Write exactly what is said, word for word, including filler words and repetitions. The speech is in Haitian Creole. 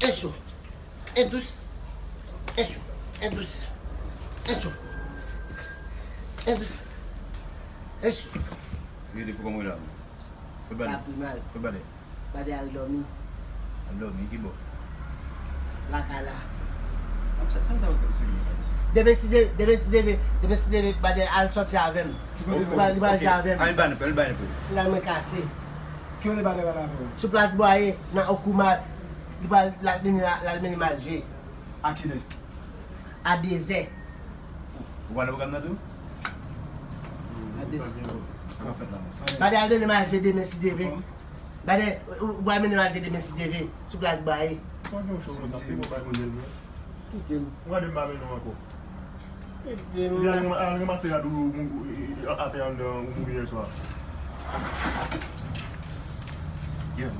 E cho. E dous. E cho. E dous. E cho. E dous. E cho. Yo, de fou kòman w ye la? Fout bale. Pa pi mal. Fout bale. Bade al dòmi. Al dòmi, ki bò? Lakay la. Sa, sa, sa, sa, sa, sa. Demen si Dye, demen si Dye vle, demen si Dye vle, Bade al sòti avè m. Li pral, li pral jwe avè m. Al ba nou, al ba nou. Se la mwen kase. Ki kote Bade pral avè w? Sou plas Bwaye, nan Okuma, li pral, l al mennen, l al mennen manje. A kilè? A dezè. Ou pral nan pwogram nan tou? A dezè. Sa k ap fèt la, mwen? Bade al mennen manje demen si Dye vle. Bade, ou, ou pral mennen manje demen si Dye vle. Sou plas Bwaye. Sa gen yon cho konsa, pi bon pa konnen l, non. Kite m. Ou gade m pa mennen w ankò. Kite m. Epi al ranm-, al ranmase rad ou, ou, ou, atè anndan, ou mouri yè swa. Yeah.